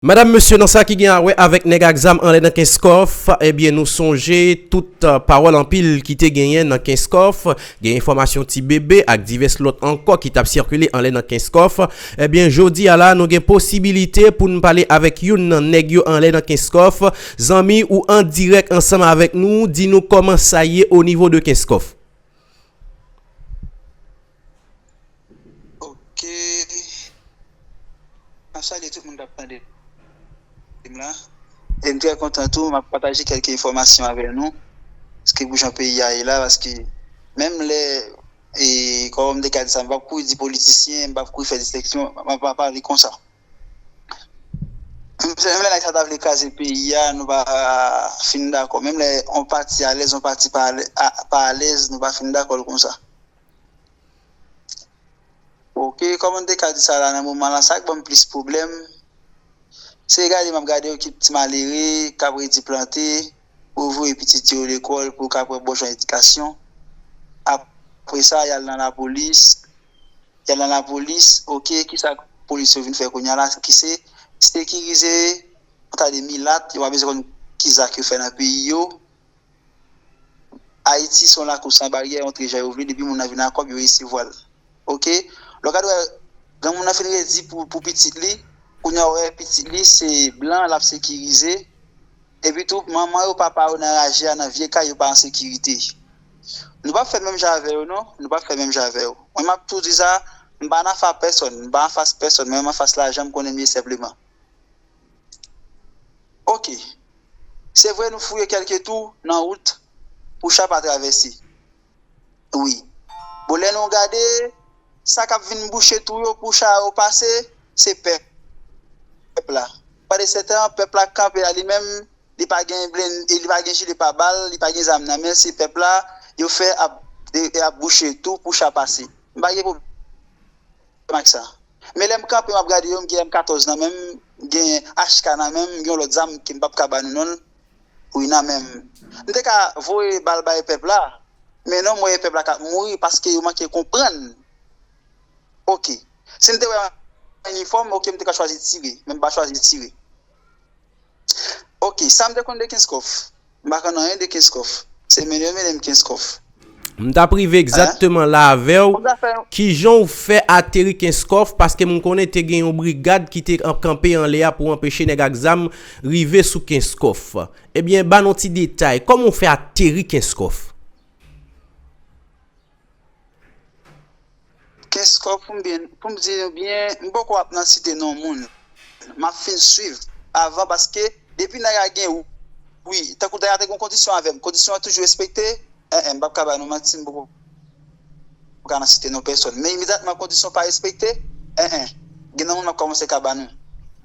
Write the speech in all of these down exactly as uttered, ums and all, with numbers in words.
Madam, mesye, nan sa ki gen a wè avèk nèg ak zam anlè nan Kenskòf, ebyen, nou sonje tout, euh, pawòl anpil ki te genyen nan Kenskòf, gen enfòmasyon Ti Bebe ak divès lòt ankò ki t ap sikile anlè nan Kenskòf. Ebyen, jodi a la, nou gen posibilite pou n pale avèk youn nan nèg yo anlè nan Kenskòf. Zanmi ou an dirèk ansanm avèk nou, di nou kòman sa ye o nivo de Kenskòf. Ok. M ap salye tout moun k ap tande m la. E m trè kontan tou, m ap pataje kèlke enfòmasyon avè nou. Paske pou jan peyi a ye la, paske menm lè, e, kòman m te ka di sa, m p ap kouri di politisyen, m p ap kouri fè disteksyon, m ap, m ap pale konsa. Menm lè nèg sa ta vle kraze peyi a, nou pa fin dakò. Menm lè yon pati alèz, yon pati pa alè-, a-, pa alèz, nou pa fin dakò l konsa. Ok, kòman m te ka di sa la nan moman la, sa k ban m plis pwoblèm, se gade m ap gade yon ekip ti malere k ap redi plante pou voye pitit yo lekòl pou yo ka pran bon jan edikasyon. Apre sa, y al nan lapolis, y al nan lapolis, ok, kisa polis yo vin fè kounye a la, ki se sekirize yon ta de milat, yo pa bezwen konn ki zak yo fè nan peyi yo. Ayiti se yon lakou san baryè, yo antre jan yo vle, depi moun nan vin ak kòb, yo resevwa l. Ok? Lè w gade wè, granmoun nan fin redi pou, pou pitit li, kounye a w wè pitit li se blan l ap sekirize, epi tou manman yo, papa yo nan raje a, nan vye kay, yo pa an sekirite. Nou p ap fè menm jan avè yo non, nou p ap fè menm jan avè yo. Mwen m ap tou di sa, m pa nan afa pèsòn, m pa anfas pèsòn, mwen m anfas lajan, m konnen m ye senpleman. Ok. Se vre nou fouye kèlke twou nan wout pou cha pa travèse. Wi. Bon, lè nou gade, sa k ap vin bouche twou yo pou cha yo pase, se pèp, pèp la. Pandan se tan, pèp la kanpe a li menm, li pa gen blen-, li pa gen jile pa bal, li pa gen zam nan men l, se pèp la, yo fè ap, e, ap bouche twou pou cha pase. M pa gen pwoblèm ak sa. Men lè m kanpe, m ap gade yo, m gen M katòz nan men m, m gen H K nan men m, m gen yon lòt zam ke m p ap ka ba nou non l. Wi, nan men m. M te ka voye bal bay pèp la, men non, m wè pèp la k ap mouri paske yo manke konprann. Ok. Si m te wè yon inifòm, ok, m te ka chwazi tire, men m pa chwazi tire. Ok, sa m te konn de Kenskòf? M pa konn anyen de Kenskòf. Se mennen yo mennen m Kenskòf. M t ap rive egzakteman la avè w. Kòm zafè Kijan w fè ateri Kenskòf? Paske m konnen te gen yon brigad ki te an-, kanpe anlè a pou anpeche nèg ak zam rive sou Kenskòf. Ebyen, ba n yon ti detay. Kòman w fè ateri Kenskòf? Kenskòf, pou m byen, pou m di nou byen, m poko ap nan site non moun. M ap fin swiv avan, paske depi nèg la gen wi, tankou nèg la te gen yon kondisyon avè m, kondisyon an toujou respekte, en, en, m p ap ka ba nou manti, m poko ka nan site non pèsòn. Men imedyatman kondisyon pa respekte, en, en, gen nan moun m ap kòmanse ka ba nou.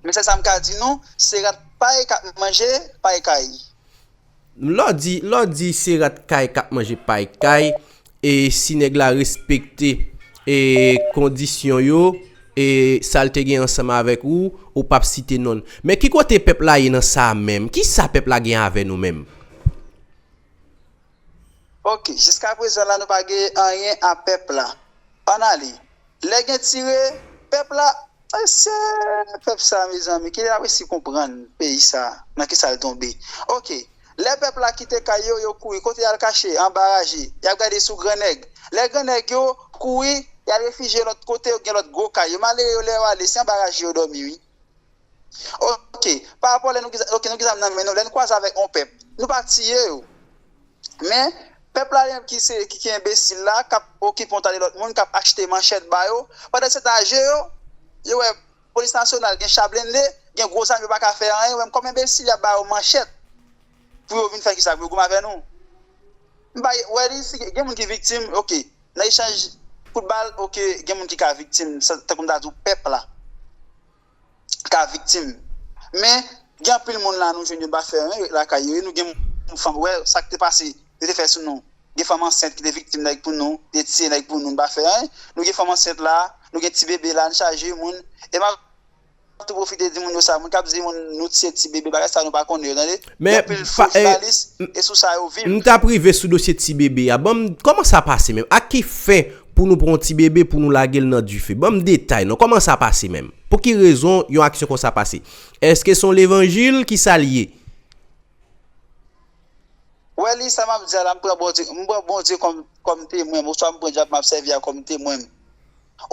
Men sèl sa m ka di nou, se rat pay k ap manje pay kay. Lè w di, lè w di se rat kay k ap manje pay kay, e si nèg la respekte, e kondisyon yo, e sa l te gen ansanm avèk ou, ou p ap site non l. Men ki kote pèp la ye nan sa a menm? Kisa pèp la gen avè nou menm? Ok, jiskaprezan la, nou pa gen anyen a pèp la. Ann ale. Lè gen tire, pèp la, mesye, pèp sa, mezanmi, ki l ap resi konprann peyi sa, nan kisa l tonbe. Ok, lè pèp la kite kay yo, yo kouri, kote y al kache? Anba raje. Y ap gade sou gran nèg. Lè gran nèg yo kouri, y al refijye lòt kote, yo gen lòt gwo kay. Yo malere yo, lè yo ale, se anba raje yo dòmi, wi. Ok, pa rapò lè nou gen, ok, nou gen zam nan men nou, lè nou kwaze avèk yon pèp, nou pa tiye yo. Men, pèp la li menm ki se, ki, ki enbesil la, k ap okipe yon ta de lòt moun, k ap achte manchèt ba yo. Pandan se tan, je yo, yo wè polis nasyonal gen cha blende, gen gwo zam, yo pa ka fè anyen, yo menm kòm enbesil, y ap ba yo manchèt pou yo vin fè kisa, pou yo goumen avè nou. M pa wè li, si gen moun ki viktim, ok, nan echanj kout bal, ok, gen moun ki ka viktim, sa, tankou m ta di w, pèp la ka viktim. Men, gen anpil moun la nou jwenn yo pa fè anyen lakay yo, e nou gen moun fanm, wè sa k te pase, yo te fè sou nou. Gen fanm ansent ki te viktim nèg pou nou, te tiye nèg pou nou, n pa fè anyen. Nou gen fanm ansent la, nou gen ti bebe la, n chaje moun. E m ap tou pwofite di moun yo sa, moun k ap di moun nou tiye ti bebe, bagay sa nou pa konnen yo, tande. Gen anpil fo jounalis, e sou sa yo viv. M t ap rive sou dosye ti bebe a. Ban m, kòman sa pase menm? Ak ki fen pou nou pran yon ti bebe, pou nou lage l nan dife. Ban m detay non, kòman sa pase menm? Pou ki rezon yon aksyon konsa pase? Èske se yon levanjil ki sa l ye? Wè li, sa m ap di a la, m pran Bondye, m pran Bondye kòm, kòm temwen m, oswa m pran dyab m ap sèvi a kòm temwen m.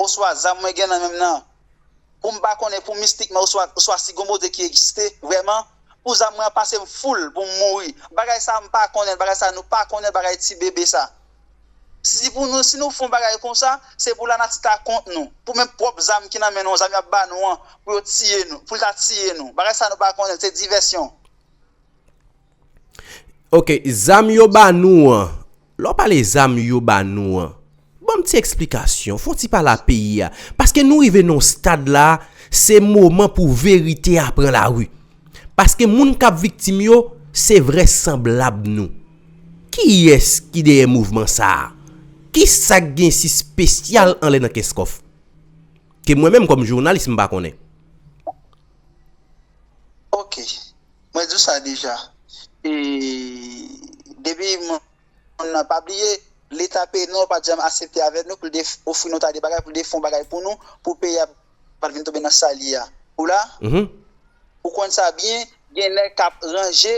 Oswa zam mwen gen nan men m nan, pou m pa konnen, pou mistikman, oswa, oswa si gon Bondye ki egziste vrèman, pou zam mwen an pase m foul, pou m mouri. Bagay sa a m pa konnen l, bagay sa a nou pa konnen l, bagay ti bebe sa. Si pou nou, si nou fè yon bagay konsa, se pou lanati ta kont nou. Pou menm pwòp zam ki nan men nou an, zam y ap ba nou an, pou yo tiye nou, pou l ta tiye nou. Bagay sa a nou pa konnen l, se divèsyon. Ok, zam yo ba nou an. Lè w pale zam yo ba nou an, ban m ti eksplikasyon, fè yon ti pale a peyi a. Paske nou rive nan yon stad la, se moman pou verite a pran lari. Paske moun k ap viktim yo, se vrèsanblab nou. Kiyès ki dèyè mouvman sa a? Kisa k gen si espesyal anlè nan Kenskòf? Ke mwen menm kòm jounalis m pa konnen. Ok. Mwen di w sa deja. E depi moun nan pa bliye, Leta peyi nou an pa t janm aksepte avèk nou pou l ofri nou ta de bagay, pou l fè yon bagay pou nou, pou peyi a pa t vin tonbe nan sa l ye a. Ou la? Ou konn sa byen, gen nèg k ap ranje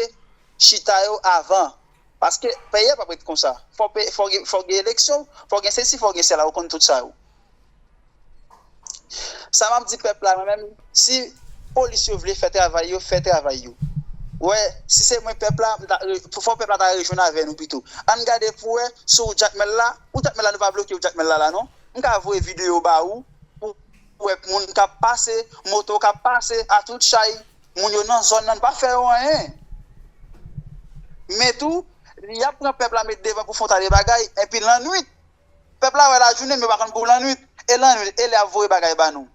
chita yo avan. Paske peyi a p ap ret konsa. Fò, fò, fò gen eleksyon, fò gen sesi, fò gen sela, ou konn tout sa yo. Sa m ap di pèp la, mwen menm, si polis yo vle fè travay yo, fè travay yo. Wè, si se mwen pèp la, m ta, fò pèp la ta rejwenn avè nou pito. Ann gade pou wè si w Jakmèl la, ou Jakmèl la, nou pa bloke w Jakmèl la, la non. M ka voye videyo ba ou, pou wè moun k ap pase, moto k ap pase, a tout chay, moun yo nan zòn nan, n pa fè yo anyen. Men tou, y ap pran pèp la met devan pou fè yon ta de bagay, epi lannwit, pèp la wè lajounen, men yo pa konn pou lannwit, e lannwit, e lè y ap voye bagay ba nou.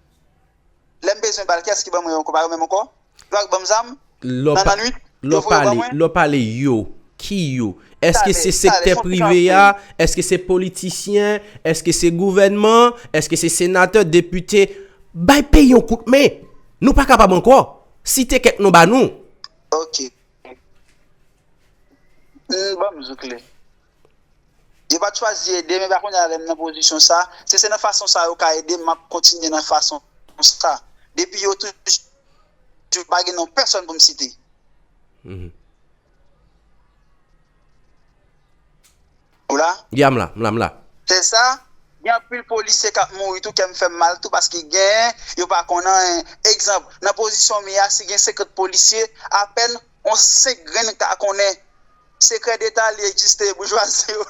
Lè m bezwen bal, kiyès ki ban mwen yo ankò? Pa yo menm ankò? Yo pa k ban m zam? Nan lannwit, yo voye yo ban mwen? Lè w pale yo, ki yo? Èske se sektè prive a? Èske se politisyen? Èske se gouvènman? Èske se senatè, depite? Bay peyi yon kout men. Nou pa kapab ankò. Site kèk non ba nou. Ok. N ban m zouk li. Yo pa t chwazi ede m, e pa kounye a lè m nan pozisyon sa. Si se nan fason sa yo ka ede m, m ap kontinye nan fason sa. Depi yo toujou pa gen non pèsonn pou m site. Ou la? Ya, m la, m la, m la. Se sa, gen anpil polisye k ap mouri tou, kè m fè m mal tou, paske gen, yo pa konn anyen. Egzanp, nan pozisyon m ye a, si gen senkant polisye, apèn yon senk grenn ka konnen. Sekrè deta li egziste, boujwazi yo.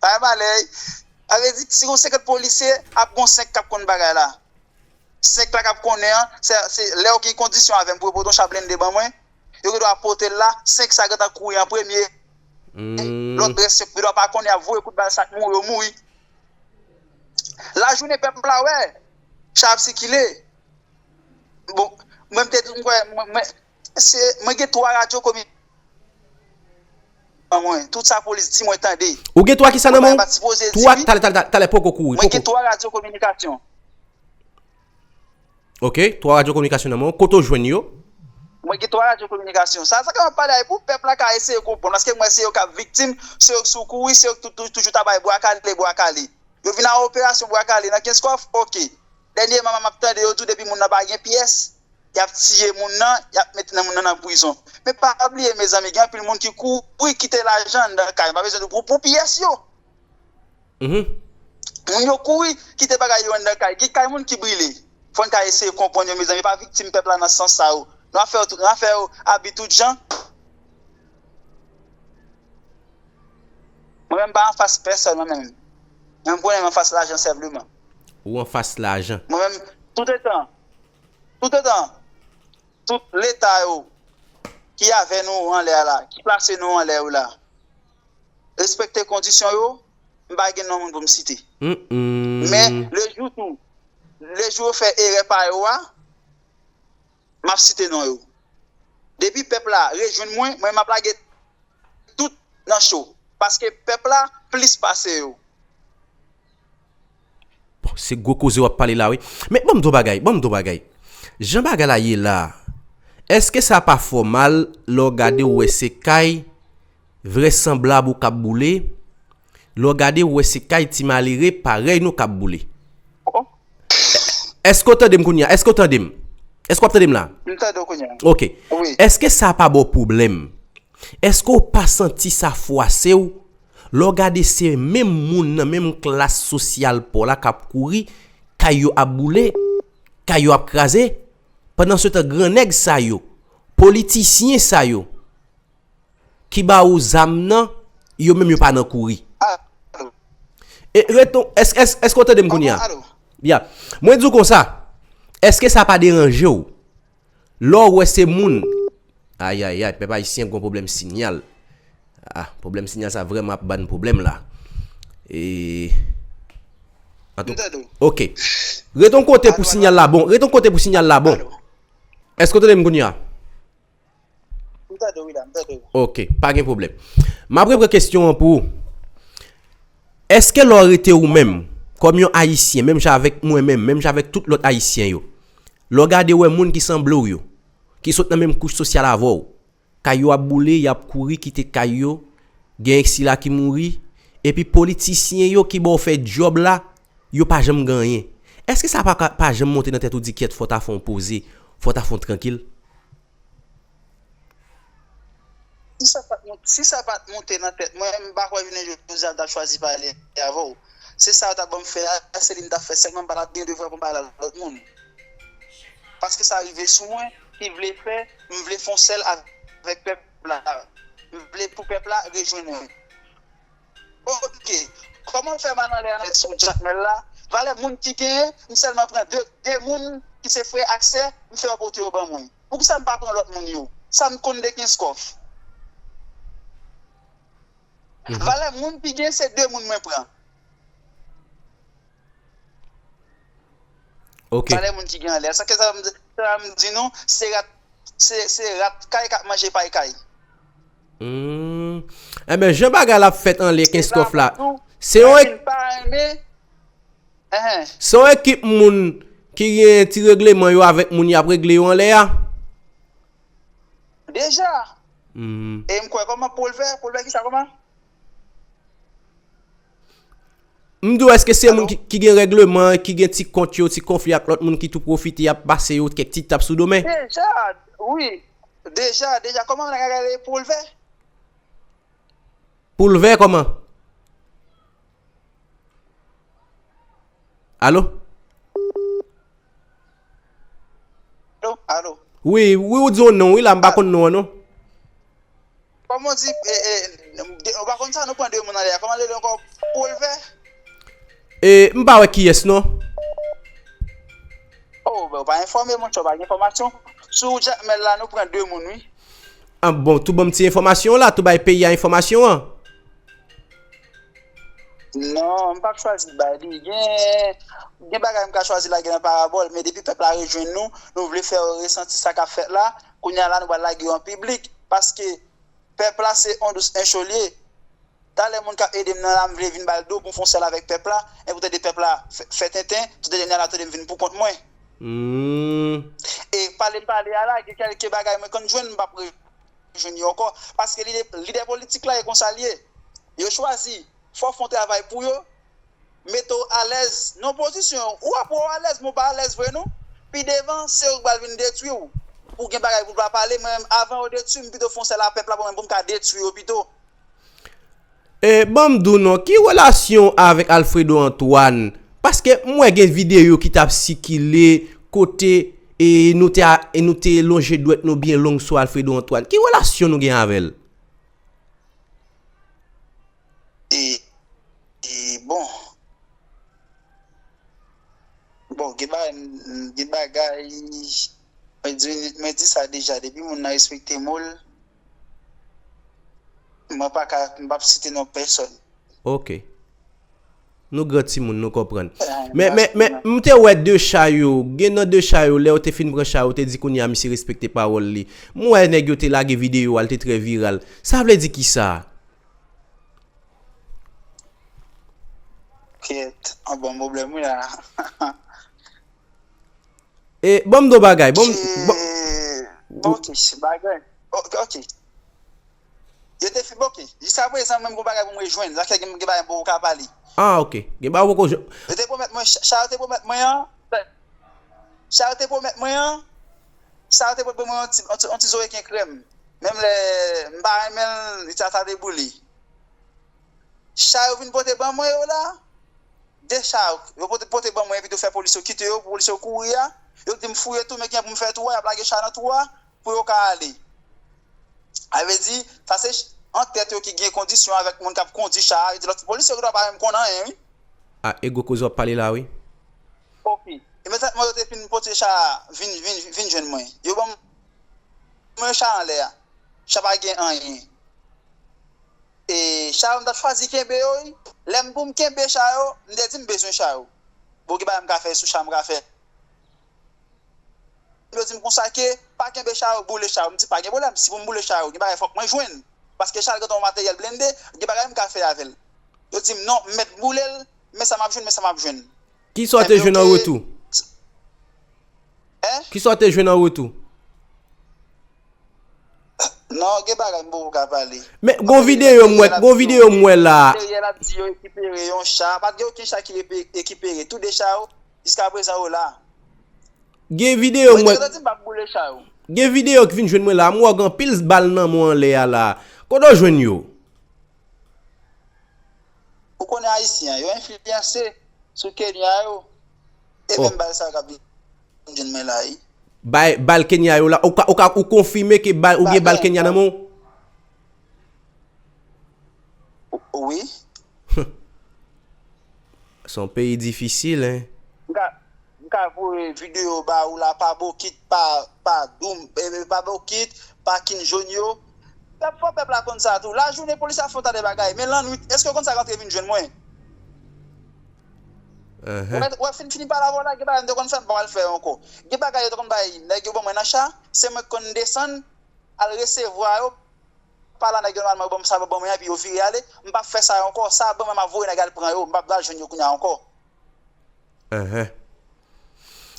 Bay malè. Sa vle di, si gon senkant polisye, ap gon senk k ap konn bagay la. Senk la k ap konnen an, se, se lè yo gen kondisyon avè m pou yo pote yon cha blende ban mwen, yo gen dwa pote l la, senk sa gentan kouri an premye. Lòt rès yo gen dwa pa konnen, y ap voye kout bal, sa k mouri, yo mouri. Lajounen pèp la wè, cha ap sikile. Bon, mwen m te di, mwen, mwen, mwen, se, mwen gen twa radyo komi-, nan mwen. Tout sa polis di, mwen tande. Ou gen twa kisa nan men w? Twa, talè, talè, talè, poko kouri. Mwen gen twa radyo kominikasyon. Ok, twa radyo kominikasyon nan men w. Kote w jwenn yo? Mwen gen twa radyo kominikasyon. Sa, sa k ap pale a, e pou pèp la ka eseye konprann. Paske mwen, se yo k ap viktim, se yo k sou kouri, se yo k tou-, tou-, toujou ta bay bwa kale, bwa kale. Yo vin a operasyon bwa kale nan Kenskòf, ok. Dènyèman, m ap tande yo di w depi moun nan pa gen pyès, y ap tiye moun nan, y ap mete nan moun nan nan prizon. Men pa bliye, mezanmi, gen anpil moun ki kouri kite lajan anndan kay. M pa bezwen di w pou, pou pyès yo. Moun yo kouri kite bagay yo anndan kay. Gen kay moun ki brile. Fò n ka eseye konprann yo, mezanmi. Pa viktim pèp la nan sans sa yo. Nou ap fè yo, nou ap fè yo abi tout jan. Mwen menm, m pa anfas pèsòn, mwen menm. Mwen, m konnen m anfas lajan senpleman. Ou anfas lajan. Mwen menm, toutotan, toutotan, tout leta yo ki avè nou anlè a la, ki plase nou anlè yo la, respekte kondisyon yo, m pa gen non moun pou m site. Men, lejou tou, lejou yo fè erè pa yo a, m ap site non yo. Depi pèp la rejwenn mwen, mwen m ap lage tout nan cho. Paske pèp la plis pase yo. Bon, se gwo koze w ap pale la, wi. Men ban m di w bagay, ban m di w bagay. Jan bagay la ye la, èske sa pa fè w mal lè w gade w wè se kay vrèsanblab ou k ap boule? Lè w gade, ou wè se kay ti malere parèy nou k ap boule. Èske w tande m kounye a? Èske w tande m? Èske w ap tande m la? M tande w kounye a. Ok. Wi. Èske sa pa ba w pwoblèm? Èske w pa santi sa fwase w? Lè w gade se menm moun nan menm klas sosyal pa w la k ap kouri, kay yo ap boule, kay yo ap kraze, pandan se tan gran nèg sa yo, politisyen sa yo, ki ba ou zam nan, yo menm yo pa nan kouri. E, Reton, èske, èske, èske w tande m kounye a? Ya. Mwen di w konsa, èske sa pa deranje w? Lè w wè se moun. Ayayay, pèp ayisyen gon pwoblèm sinyal. Ah, pwoblèm sinyal sa vrèman ap ban pwoblèm la. E. Antou, ok. Ret yon kote pou sinyal la bon. Ret yon kote pou sinyal la bon. Èske w tande m kounye a? M tande w, wi la, m tande w. Ok, pa gen pwoblèm. M ap repran kesyon an pou ou. Èske lè w rete ou menm, kòm yon Ayisyen, menm jan avèk mwen menm, menm jan avèk tout lòt Ayisyen yo, lè w gade w wè moun ki sanble w yo, ki sot nan menm kouch sosyal avè w, kay yo ap boule, y ap kouri kite kay yo, genyen sila ki mouri, epi politisyen yo ki ba w fè djòb la, yo pa janm gen anyen. Èske sa pa ka, pa janm monte nan tèt ou di, "Kyèt, fò w ta fè yon poze, fò w ta fè yon trankil"? Si sa pa t mont-, si sa pa t monte nan tèt mwen, m pa kwè jounen jodi a m t ap chwazi pale avè w. Se sa yo t ap ban m fè a, se li m t ap fè sèlman, m pa t ap gen devwa pou m pale a lòt moun. Paske sa rive sou mwen, ki vle fè, m vle fè yon sèl avèk pèp la. M vle pou pèp la rejwenn mwen. Ok. Kòman fè m al anlè anlè sou Jakmèl la? Valè moun ki genyen, m sèlman pran de, de moun ki se frè ak sè, m fè yo pote yo ban mwen. Poukisa m pa pran lòt moun yo? Sa m konn de Kenskòf? Valè moun ki gen, se de moun mwen pran. Ok. Valè moun ki gen anlè. Sa ke sa m, sa m di nou, se rat, se, se rat kay k ap manje pay kay. Hmm. Enben, jan bagay la ap fèt anlè Kenskòf la, se yon ek-, se yon ekip moun ki gen ti regleman yo avèk moun y ap regle yo anlè a. Deja. Hmm. E m kwè kòman Polvè, Polvè ki sa kòman? M di w, èske se moun ki, ki gen regleman, ki gen ti kont yo, ti konfli ak lòt moun ki tou pwofite y ap pase yo kèk ti tap sou do men? Deja, wi. Deja, deja, kòman nèg la rele Polvè? Polvè kòman? Alo? Alo, alo. Wi, wi, ou di yon non, wi, la, m pa konn non an, non. Kòman w di, e, e, de, ou pa konn sa, nou pran de moun anlè a. Kòman l rele ankò? Polvè? E, m pa wè kiyès, non. Oh, ben, ou pa enfòme, monchè, ou pa gen enfòmasyon. Sou Jakmèl la, nou pran de moun, wi. Ah, bon, tou ban m ti enfòmasyon la, tou bay peyi a enfòmasyon an. Non, m p ap chwazi bay li. Gen, gen bagay m ka chwazi lage nan parabòl, men depi pèp la rejwenn nou, nou vle fè yo resanti sa k ap fèt la, kounye a la, nou pral lage yo an piblik, paske pèp la se on dous en cho l ye. Talè moun k ap ede m nan la, m vle vin ba l do pou m fè yon sèl avèk pèp la, e pou tande pèp la fè, fè tenten, tout dènye la, tande m vin pou kont mwen. Hmm. E pale m pale a la, gen kèlke bagay mwen konn jwenn, m p ap rejwenn yo ankò. Paske lidè, lidè politik la, e konsa l ye. Yo chwazi, fò w fè yon travay pou yo, mete w alèz nan yon pozisyon, ou ap wè w alèz, men w pa alèz vre non. Pi devan, se yo k pral vin detwi w. Pou gen bagay pou w pa pale, mwen menm, avan yo detwi m, pito fè yon sèl a pèp la, mwen menm, pou m ka detwi yo pito. E, ban m di w non, ki relasyon w avèk Alfredo Antoine? Paske m wè gen videyo ki t ap sikile kote, e, nou te a, e, nou te lonje dwèt nou byen long sou Alfredo Antoine. Ki relasyon nou gen avè l? E, e, bon. Bon, gen bagay, gen bagay, mwen di, mwen di sa deja, depi moun nan respekte mo l, mwen pa ka, m p ap site non pèsòn. Ok. Nou gran timoun, nou konprann. Eh, men, men, men, m te wè de cha yo, gen nan de cha yo, lè yo te fin pran cha yo, te di kounye a misye respekte pawòl li. M wè nèg yo te lage videyo a, l te trè viral. Sa vle di kisa? Kèt, an bon pwoblèm wi la. E, ban m di w bagay, ban m, ban, ok, se bagay. Ok, ok. Yo te fin, bon, ok. Jiska prezan, menm gon bagay pou mwen jwenn. Sa fè gen, gen bagay m poko ka pale. Ah, ok. Gen bagay ou poko jwenn. Yo te pwomèt mwen, cha, cha yo te pwomèt mwen an, cha yo te pwomèt mwen an, cha yo te pwomèt mwen yon ti, yon ti, yon ti zo reken krèm. Menm lè m pa renmen l, li ta, ta deboule. Cha yo vin pote ban mwen yo la, de cha yo, yo pote, pote ban mwen, epi tou fè polis yo kite yo, pou polis yo kouri a, yo di m fouye tou, men kijan pou m fè tou a, y ap lage cha nan tou a, pou yo ka ale. Sa vle di, sa se ch-, antèt yo ki gen kondisyon avèk moun k ap kondui cha a, yo di lòt polis yo ki dwa pa menm konn anyen, wi. Ah, e gwo koze w ap pale la, wi. Ok. E men tèt mwen yo te fin pote cha a, vin, vin, vin jwenn mwen. Yo ban mwen cha anlè a. Cha pa gen anyen. E cha yo, m t ap chwazi kenbe yo, wi. Lè m pou m kenbe cha yo, m te di m bezwen cha yo. Bon, gen bagay m ka fè sou cha, m ka fè. Yo di m konsa ke, pa kenbe cha yo, boule cha yo. M di, pa gen pwoblèm, si pou m boule cha yo, gen bagay fòk mwen jwenn. Paske cha l gen yon materyèl blende, gen bagay m ka fè avè l. Yo di m, non, m mèt boule l, men sa m ap jwenn, men sa m ap jwenn. Kisa w te jwenn an retou? Hein? Kisa w te jwenn an retou? Non, gen bagay m poko ka pale. Men, gon videyo m wè, gon videyo m wè la. Materyèl ap di yo rekipere yon cha. Pa t gen okenn cha ki repe-, rekipere. Tou de cha yo, jiska prezan, yo la. Gen videyo m wè. Mwen te di m p ap boule cha yo. Gen videyo ki vin jwenn mwen la. M wè w gen anpil bal nan men w anlè a la. Kote w jwenn yo? Ou konnen Ayisyen, yo enfliyanse sou Kenya yo. E menm bal sa k ap vin jwenn mwen la, wi. Bay, bal Kenya yo la, ou ka, ou ka, ou konfime ke bal, ou gen bal Kenya nan men w? Wi. Se yon peyi difisil, en. M ka, m ka voye videyo ba ou la, pa bokit, pa, pa doum, eh, pa bokit, pa kin jòn yo. Pèp, fò pèp la konn sa tou. Lajounen, polis la fè yon ta de bagay. Men lannwit, èske w konn sa k antre vin jwenn mwen? Ou mèt, ou fin fini pale avè w la, gen bagay m te konn fè, m pa pral fè ankò. Gen bagay yo te konn bay nèg yo ban mwen nan cha, se mwen k konn desann, al resevwa yo, pa la nèg yo nòmalman yo ban m sa yo ban mwen an, epi yo vire ale. M p ap fè sa yo ankò. Sa ban mwen, m ap voye nèg al pran yo. M p ap pral jwenn yo kounye a ankò. Enhen.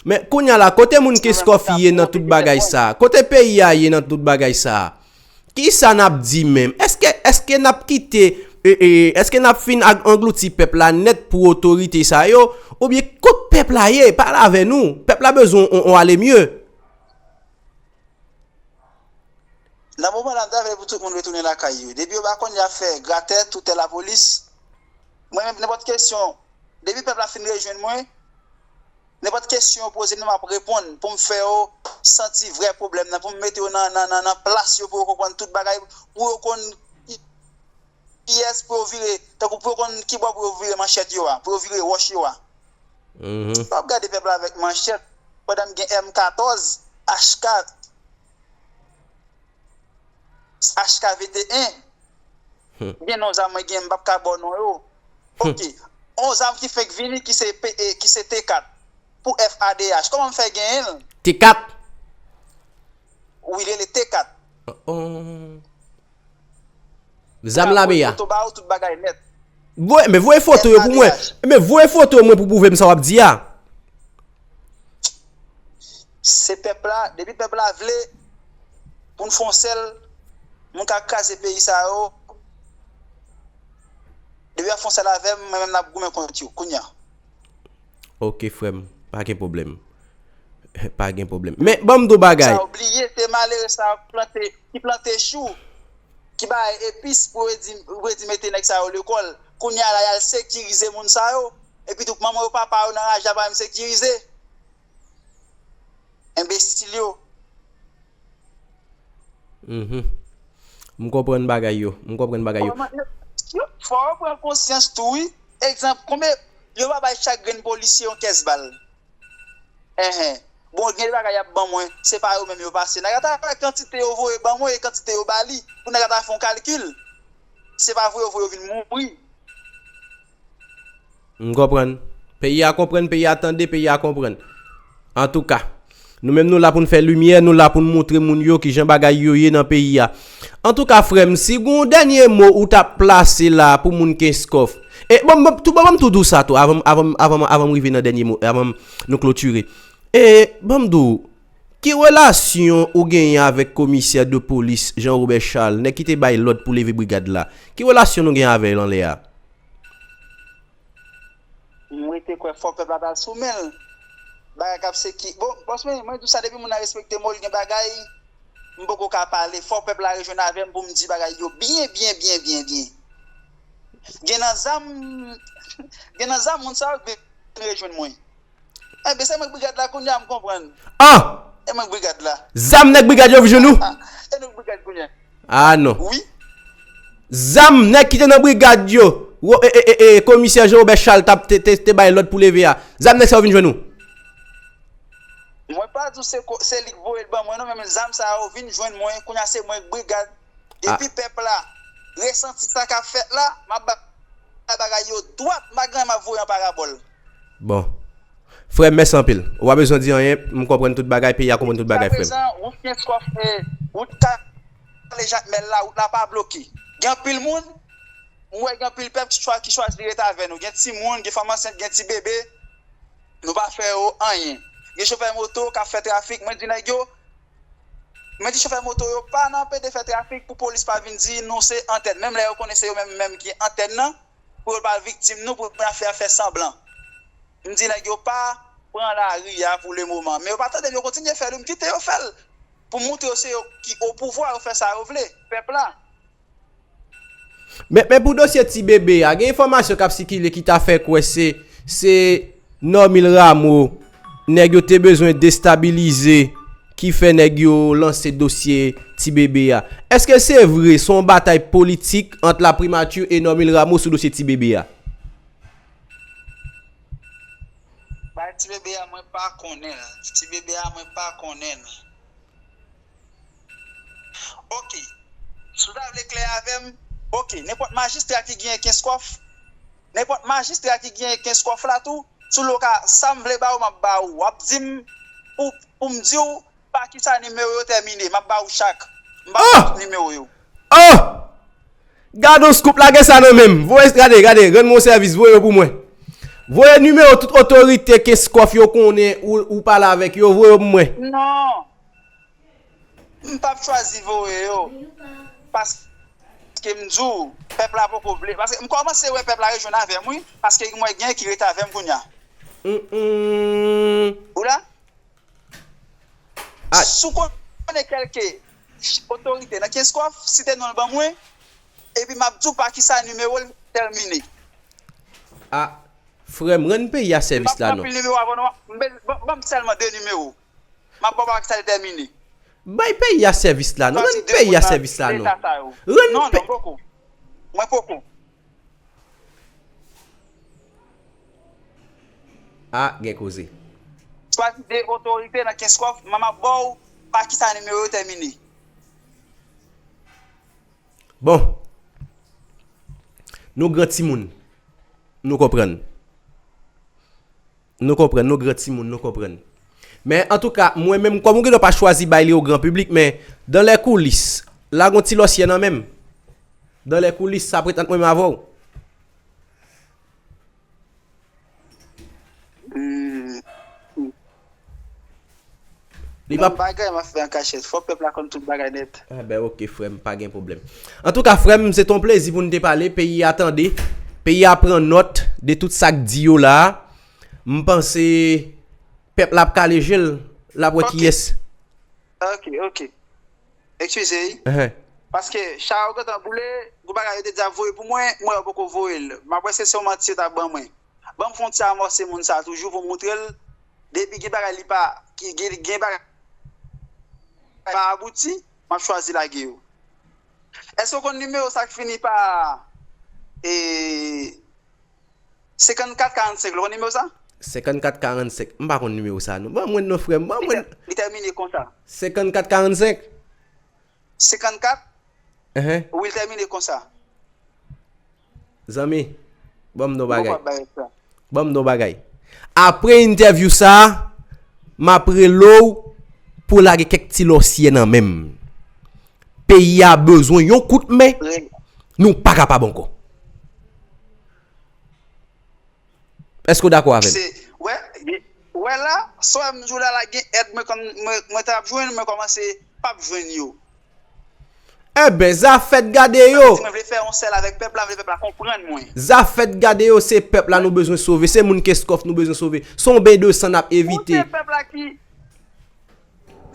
Men kounye a la, kote moun Kenskòf ye nan tout bagay sa? Kote peyi a ye nan tout bagay sa? Kisa n ap di menm? Èske, èske n ap kite, e, e, èske n ap fin ag-, anglouti pèp la nèt pou otorite sa yo? Oubyen kot pèp la ye? Pale avè nou. Pèp la bezwen on, on ale mye. Nan moman la, m ta vle pou tout moun retounen lakay yo. Depi yo pa konn y ap fè gratè, toutè, lapolis, mwen menm, nenpòt kesyon, depi pèp la fin rejwenn mwen, nenpòt kesyon yo poze m nan, m ap reponn pou m fè yo santi vrè pwoblèm nan, pou m mete yo nan, nan, nan, nan plas yo, pou yo konprann tout bagay, pou yo konn kiyès pou yo vire, tankou pou yo konn ki bò pou yo vire manchèt yo a, pou yo vire wòch yo a. Mhm. W ap gade pèp la avèk manchèt, pandan m gen M katòz, H kat, H K vennteyen. Hmm. Gen non zam mwen gen, m p ap ka ba w non yo. Hmm. Ok. On zam ki fenk vini ki se P-, eh, ki se T kat. Pou F A D H. Kòman m fè genyen l? T kat? Wi, li rele T kat. Oh, oh. Zam lame a. Foto ba ou, tout bagay nèt. Voye, men voye foto yo pou mwen. F A D H. Men voye foto yo mwen pou pwouve m sa w ap di a. Se pèp la, depi pèp la vle pou n fè yon sèl, moun ka kraze peyi sa yo. Depi y ap fè yon sèl avè m, mwen menm n ap goumen kont yo kounye a. Ok, frè m, pa gen pwoblèm. Pa gen pwoblèm. Men, ban m di w bagay. Sa w bliye, se malere sa yo ki plante, ki plante chou, ki bay epis pou yo di, pou yo di mete nèg sa yo lekòl. Kounye a la, y al sekirize moun sa yo. Epi tou, manman yo, papa yo nan raje a pa menm sekirize. Enbesil yo. Mhm. M konprann bagay yo. M konprann bagay yo. Kòman yo, yo, fò yo pran konsyans tou, wi. Egzanp, konbyen yo pa bay chak grenn polisye yon kès bal? Enhen. Bon, gen de bagay y ap ban mwen, se pa yo menm yo pase. N a ka ta wè kantite yo voye ban mwen e kantite yo ba li. Pou n a ka ta fè yon kalkil. Se pa voye yo voye yo vin mouri. M konprann. Peyi a konprann, peyi a tande, peyi a konprann. Antouka, nou menm nou la pou n fè limyè, nou la pou n montre moun yo kijan bagay yo ye nan peyi a. Antouka, frè m, si gon dènye mo ou t ap plase la pou moun Kenskòf. E, bon, bon, tou, bon, ban m tou di w sa tou, avan, avan, avan, avan m rive nan dènye mo, avan nou klotire. E, ban m di w, Ki relasyon ou genyen avèk komisè de polis Jean Robert Charles, nèg ki te bay lòd pou leve brigad la? Ki relasyon nou genyen avè l anlè a? M rete kwè fò pèp la pral sou men l. Bagay k ap se ki. Bon, bòs mwen, mwen di w sa, depi moun nan respekte mo l, gen bagay m poko ka pale. Fò pèp la rejwenn avè m pou m di bagay yo byen, byen, byen, byen, byen. Gen nan zam, gen nan zam moun sa yo k vin rejwenn mwen. Enben, se mwen k brigad la kounye a, m konprann. Ah! E mwen k brigad la. Zam nèg brigad yo vin jwenn ou? Ah, e nou k brigad kounye a. Ah non. Wi. Zam nèg ki te nan brigad yo, komisè Jean Robert Charles t ap te, te, te bay lòd pou leve a. Zam nèg sa yo vin jwenn ou? Mwen pa di w se, se li k voye l ban mwen non, men zam sa yo vin jwenn mwen, kounye a se mwen k brigad. Depi pèp la resanti sa k ap fèt la, m ap bay bagay yo dwat, m pa gen anyen m ap voye an parabòl. Bon. Frè m, mèsi anpil. Ou pa bezwen di anyen, m konprann tout bagay, peyi a konprann tout bagay, frè m. Jiskaprezan, wout Kenskòf, wout Kale Jakmèl la, wout la pa bloke. Gen anpil moun, m wè gen anpil pèp ki chwa, ki chwazi ret avè nou. Gen timoun, gen fanm ansent, gen ti bebe. Nou pa fè yo anyen. Gen chofè moto k ap fè trafik, mwen di nèg yo, mwen di chofè moto yo pa nan pede fè trafik pou polis pa vin di nou se antèn. Menm lè yo konnen se yo menm menm ki antèn nan, pou yo pa viktim nou, pou afè a fè sanblan. M di nèg yo pa pran lari a pou lemoman. Men yo pa tande m, yo kontinye fè l, m kite yo fè l. Pou m montre yo se yo ki opouvwa, yo fè sa yo vle. Pèp la. Men, men pou dosye ti bebe a, gen enfòmasyon k ap sikile ki ta fè kwè se, se Normil Rameau, nèg yo te bezwen destabilize, ki fè nèg yo lanse dosye ti bebe a. Èske se vre, se yon batay politik ant la primati e Normil Rameau sou dosye ti bebe a? Bay ti bebe a, mwen pa konnen l. Ti bebe a, mwen pa konnen l. Ok. Si w ta vle klè avè m, ok, nenpòt majistra ki genyen Kenskòf, nenpòt majistra ki genyen Kenskòf la tou, si w lo ka, sa m vle ba ou, m ap ba ou. W ap di m, pou, pou m di w pa kisa nimewo yo tèmine, m ap ba ou chak. M ba ou tout nimewo yo. Oh! Gad on scoop, lage sa nan men m. Voye, gade, gade, rann mwen yon sèvis, voye yo pou mwen. Voye nimewo tout otorite Kenskòf yo konnen ou, ou pale avèk yo, voye yo pou mwen. Non. M p ap chwazi voye yo. Paske m di w, pèp la poko vle. Paske m kòmanse wè pèp la rejwenn avè m, wi. Paske m wè gen ki ret avè m kounye a. Ou la? Si w konnen kèlke otorite nan Kenskòf, site non l ban mwen, epi m ap di w pa kisa nimewo l tèmine. A, frè m, rann peyi a sèvis la non. M p ap pran pil nimewo avè w non. Ban m sèlman de nimewo. M ap ba w pa kisa l tèmine. Bay peyi a sèvis la non. Rann peyi a sèvis la non. Rann peyi. Non, non, poko. Mwen poko. A, gen koze. Chwazi de otorite nan Kenskòf, m ap ba w pa kisa nimewo yo tèmine. Bon. Nou gran timoun. Nou konprann. Nou konprann, nou gran timoun, nou konprann. Men antouka, mwen menm, kòm ou gendwa pa chwazi bay li o gran piblik, men dans les coulisses, lage yon ti lòsyè nan men m. Dans les coulisses, sa ap ret ant mwen menm avè w. Li p ap. Bagay m ap fè an kachèt. Fò pèp la konn tout bagay nèt. Enben, oke, frè m, pa gen pwoblèm. Antouka, frè m, se t on plezi pou n te pale. Peyi a tande. Peyi a pran nòt de tout sa k di yo la a. M panse pèp la ap kale je l, l ap wè kiyès. Ok, ok. Eskize wi. Paske cha yo gentan boule, gon bagay yo te di ap voye pou mwen, m wè yo poko voye l. M ap wè si se yon manti yo t ap ban mwen. Ban m fè yon ti amòse moun sa a toujou pou m moutre l. Depi gen bagay li pa, ki gen, gen bagay pa abouti, m ap chwazi lage yo. Èske w konn nimewo sa k fini pa e, senkannkat karannsenk, ou konn nimewo sa? Senkannkat karannsenk. M pa konn nimewo sa non. Ban mwen non, frè m. Ban mwen. Li tèmine konsa. Senkannkat karannsenk? Senkannkat? Wi, li tèmine konsa. Zanmi, ban m non bagay. Ban m non bagay. Apre entèvyou sa a, m ap rele w pou w lage kèk ti lòsyè nan men m. Peyi a bezwen yon kout men, nou pa kapab ankò. Èske w dakò avè m? Se, wè, Ou wè la, sa w wè m di w la, la gen èd mwen, kòm mwen, mwen t ap jwenn, mwen kòmanse p ap jwenn yo. Enben, zafè t gade yo. Sa vle di mwen vle fè yon sèl avèk pèp la, vle pèp la konprann mwen. Zafè t gade yo, se pèp la nou bezwen sove, se moun Kenskòf nou bezwen sove. Se yon ben de san n ap evite. Ou se pèp la ki,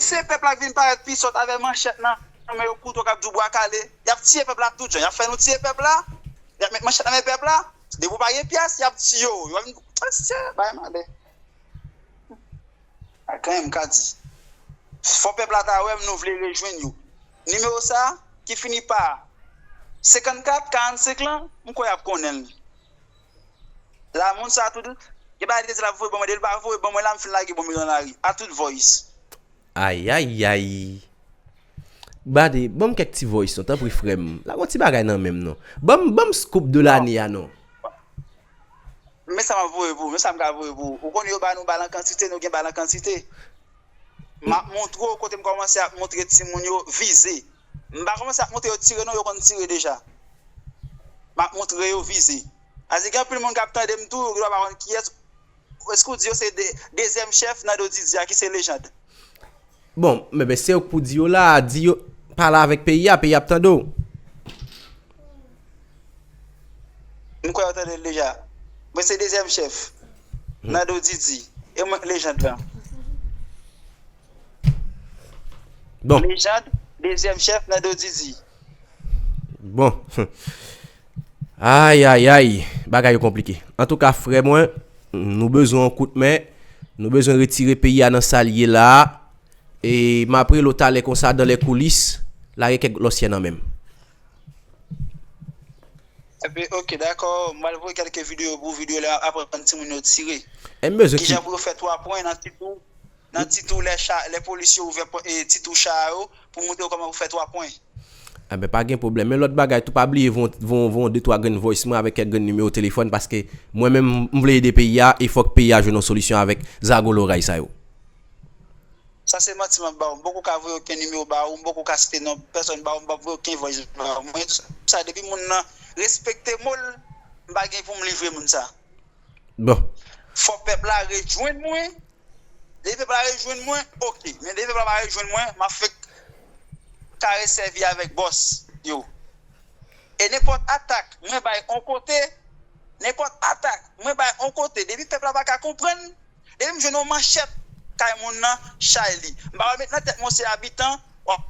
se pèp la k vin parèt pi sòt avè manchèt nan men yo, kouto k ap di w bwa kale. Y ap tiye pèp la tout jan. Y ap fè nou tiye pèp la. Y ap met manchèt nan men pèp la. Depi w pa gen pyès, y ap tiye w. Yo vin, mesye, bay malè. Ak anyen m ka di. Fò pèp la ta wè m, nou vle rejwenn yo. Nimewo sa a, ki fini pa senkannkat karannsenk lan, m kwè y ap konnen l. La, moun sa a tout, gen bagay li te di l ap voye ban mwen, depi l pa voye ban mwen la, m fin lage bon mitan lari. A tout voice. Ayayay. Gade, ban m kèk ti voice non, tanpri frè m. La gon ti bagay nan men m non. Ban m, ban m scoop de lane a non. Men sa m ap voye pou ou, men sa m ka voye pou ou. Ou konn yo ba nou bal an kantite, nou gen bal an kantite. M ap montre w kote m kòmanse ap montre timoun yo vize. M pa kòmanse ap montre yo tire non, yo konn tire deja. M ap montre yo vize. Paske gen anpil moun k ap tande m tou, yo gendwa pa konn kiyès. Èske w di yo se de, dezyèm chèf nan do Didi a ki se Lejand? Bon, men, men se yo k pou di yo la, di yo, pale avèk peyi a, peyi a ap tande w. M kwè yo tande l deja. Mwen se dezyèm chèf nan do Didi. E mwen k Lejand lan. Bon. Lejand, dezyèm chèf nan do Didi. Bon. Ay, ay, ay. Bagay yo konplike. Antouka, frè mwen, nou bezwen yon kout men. Nou bezwen retire peyi a nan sa l ye la a. E m ap rele w talè konsa, dans les coulisses, lage kèk lòsyè nan men m. Epi, oke, dakò, m pral voye kèlke videyo pou videyo lè aprann timoun yo tire. E m bezwen ki, kijan pou yo fè twa pwen nan ti twou, nan ti twou lè cha, lè polis yo ouvè pò-, e, ti twou cha yo, pou montre yo kòman pou fè twa pwen. Enben, pa gen pwoblèm. Men lòt bagay tou, pa bliye voye, voye, voye de twa grenn voice mwen avèk kèk grenn nimewo telefòn, paske mwen menm, m vle ede peyi a, e fòk peyi a jwenn yon solisyon avèk zago loray sa yo. Sa se manti m ap ba ou. M poko ka voye okenn nimewo ba ou, m poko ka site non pèsòn ba ou, m p ap voye okenn voice ba ou. Mwen, sa, depi moun nan respekte mo l, m pa gen pou m livre moun sa. Bon. Fò pèp la rejwenn mwen. Depi pèp la rejwenn mwen, oke. Men depi pèp la pa rejwenn mwen, m ap fèk kare sèvi avèk bòs yo. E nenpòt atak mwen bay on kote, nenpòt atak mwen bay on kote, depi pèp la pa ka konprann, depi m jwenn yon manchèt kay moun nan, chay li. M pa wè met nan tèt mwen se abitan, w ap,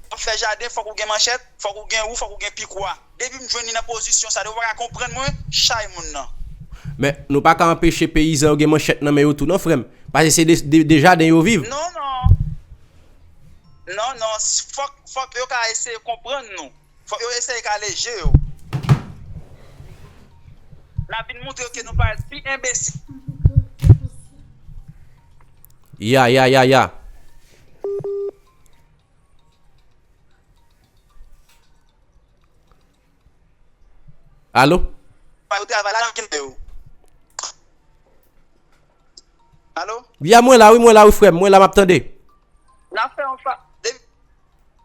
w ap fè jaden, fòk ou gen manchèt, fòk ou gen wou, fòk ou gen pikwa. Depi m jwenn li nan pozisyon sa, depi w pa ka konprann mwen, chay moun nan. Men, nou pa ka anpeche peyizan yo gen manchèt nan men yo tou, non, frè m. Paske se de, de, de jaden yo viv. Non, non. Non, non. Fòk, fòk yo ka eseye konprann nou. Fòk yo eseye kale je yo. N ap vin montre yo ke nou parèt pi enbesil. Ya, ya, ya, ya. Alo? Yo travay la nan kite yo. Alo? Ya, mwen la, wi, mwen la, wi, frè m. Mwen la, m ap tande. N ap fè yon fa-, depi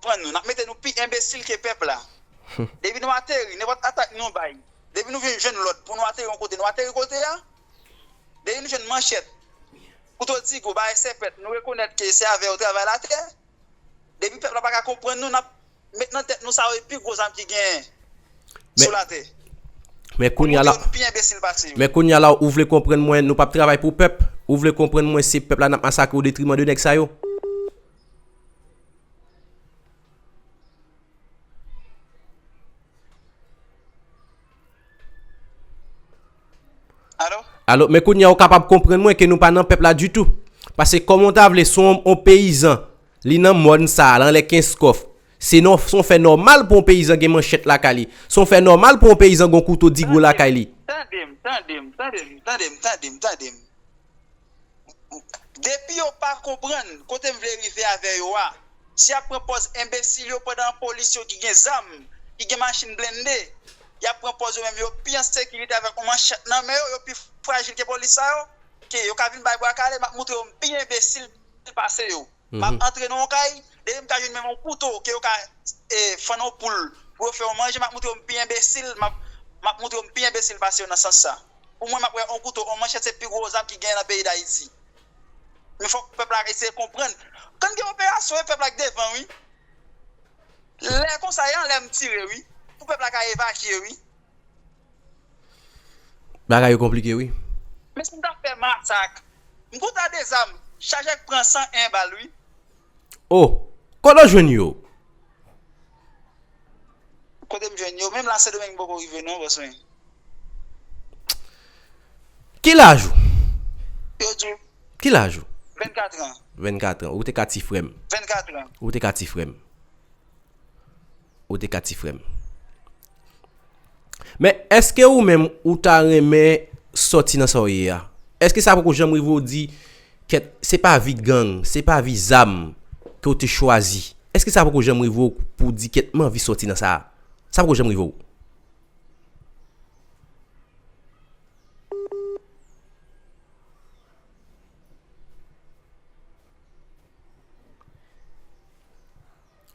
pran nou, n ap mete nou pi enbesil ke pèp la. Depi nou ateri, nenpòt atak nou bay. Depi nou vin jwenn lòd pou nou ateri yon kote, nou ateri kote a. Depi nou jwenn manchèt, kouto digo, bagay sèpèt, nou rekonèt ke se avè yo travay latè. Depi pèp la pa ka konprann nou, n ap met nan tèt nou sa yo e pi gwo zam ki genyen sou latè. Men kounye a la, nou pi enbesil pase yo. Men kounye a la, ou vle konprann mwen, nou p ap travay pou pèp. Ou vle konprann mwen, se pèp la n ap masakre o detriman de nèg sa yo. Alo? Alo, men kounye a ou kapab konprann mwen ke nou pa nan pèp la ditou. Paske kòman w ta vle, se yon, yon peyizan, li nan mòn sa a, l anlè Kenskòf. Se nò-, se yon fè nòmal pou yon peyizan gen manchèt lakay li. Se yon fè nòmal pou yon peyizan gen yon kouto digo lakay li. Tande m, tande m, tande m, tande m, tande m, tande m. Depi yo pa konprann kote m vle rive avè yo a, si y ap pran pòz enbesil yo pandan polis yo ki gen zam, ki gen machin blende, y ap pran pòz yo menm yo pi an sekirite avèk yon manchèt nan men yo, yo pi frajil ke polis sa yo, ke yo ka vin bay bwa kale, m ap montre yo m pi enbesil pase yo. M ap antre nan yon kay, depi m ka jwenn menm yon kouto ke yo ka, e, fann yon poul pou yo fè yon manje, m ap montre yo m pi enbesil, m ap, m ap montre yo m pi enbesil pase yo nan sans sa. Pou mwen, m ap wè yon kouto, yon manchèt se pi gwo zam ki genyen nan peyi Dayiti. Men fòk pèp la eseye konprann. Kan gen operasyon, e pèp la k devan, wi. Lè konsa, e anlè m tire, wi. Pou pèp la ka evakye, wi. Bagay yo konplike, wi. Men si m ta fè masak, m konn ta de zam, chajè k pran san en bal, wi. Oh, kote w jwenn yo? Kote m jwenn yo? Menm la Sendomeng m poko rive non, bòs mwen. Ki laj ou? Yo di w Ki laj ou? vennkat an. Vennkat an. Ou te ka ti frè m. Vennkat an. Ou te ka ti frè m. Ou te ka ti frè m. Men èske ou menm ou ta renmen sòti nan sa w ye a? Èske sa poko janm rive w di, kèt, se pa vi gang, se pa vi zam ke w te chwazi? Èske sa poko janm rive w pou w di, kèt, m anvi sòti nan sa a? Sa poko janm rive w?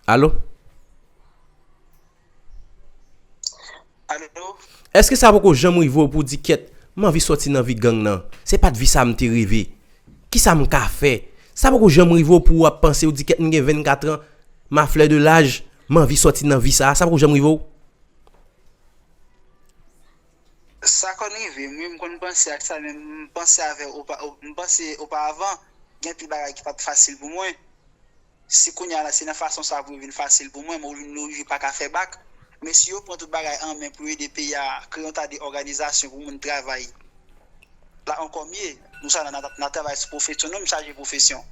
Alo? Alo? Èske sa poko janm rive w pou w di, kèt, m anvi sòti nan vi gang nan? Se pa t vi sa m te reve. Kisa m ka fè? Sa poko janm rive w pou w ap panse, w di, kèt, m gen vennkat an, ma fleur de l'âge, m anvi sòti nan vi sa a? Sa poko janm rive w? Sa konn rive m, wi, m konn panse ak sa, men m panse avè opa, m panse oparavan, gen anpil bagay ki pa t fasil pou mwen. Si kounye a la, se nan fason sa pou yo vin fasil pou mwen, mwen m oblije pa ka fè bak. Men si yo pran tout bagay an men pou yo ede peyi a, kreye yon ta de òganizasyon pou moun travay. La ankò m ye. Nou sa nan, nan, nan travay sou pwofesyon nou, m chaje pwofesyon.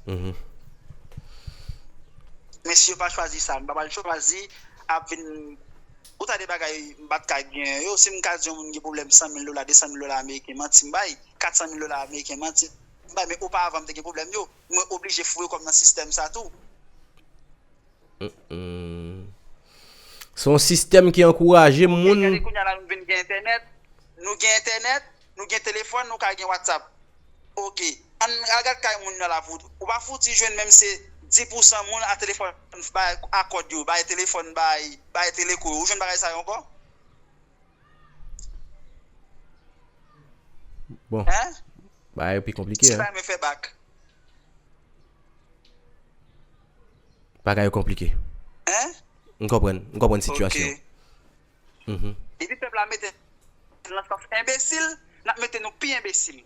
Men si yo pa chwazi sa, m pa pral chwazi ap vin ou ta de bagay m pa t ka gen yo. Si m ka di yon moun gen pwoblèm san mil dola, de san mil dola ameriken, manti m bay, kat san mil dola ameriken, manti m bay, men oparavan m te gen pwoblèm yo. Mwen oblije foure kò m nan sistèm sa tou. Se yon sistèm ki ankouraje moun. Gade kounye a la nou vin gen entènèt, nou gen entènèt, nou gen telefòn, nou ka gen WhatsApp. Ok. Ann al gad kay moun nan la pou ou pa fouti jwenn menm se dis pousan moun a telefòn bay a kòd yo, bay telefòn, bay bay teleko yo. Ou jwenn bagay sa yo ankò? Bon. Hein? Bagay yo pi konplike. Bagay mwen fè bak. Bagay yo konplike. Hein? M konprann, m konprann sitiyasyon. Ok. Depi pèp la mete nan sans enbesil, n ap mete nou pi enbesil.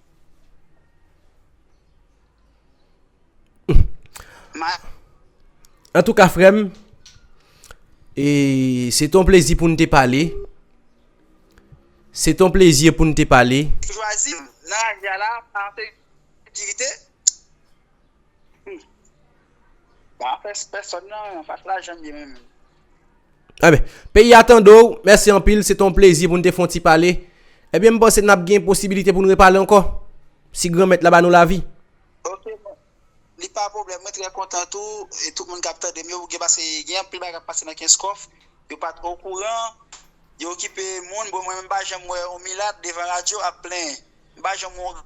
Antouka, frè m, e se te yon plezi pou n te pale. Se te yon plezi pou n te pale. Chwazi nan lari a la, pa sekirite. Hmm. Pa fè pèsòn nan, pa fè lajan byen menm. Enben, peyi a tande w, mèsi anpil, se te yon plezi pou n te fè yon ti pale. Ebyen, m panse n ap gen posibilite pou n repale ankò, si Granmèt la ba nou lavi. Ok, bon. Li pa pwoblèm, mwen trè kontan tou, e tout moun k ap tande m yo, gen paske gen anpil bagay k ap pase nan Kenskòf, yo pa t okouran, yo okipe moun, bon, mwen menm m pa janm wè yon milat devan radyo ap plenyen. M pa janm wè yon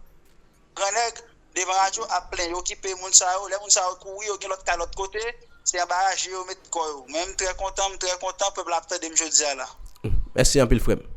gran nèg devan radyo ap plenyen, yo okipe moun sa yo, lè moun sa yo kouri, yo gen lòt kay lòt kote, se anba raje yo met kò yo. Mwen m trè kontan, m trè kontan, pèp la ap tande m jodi a la. Mèsi anpil, frè m.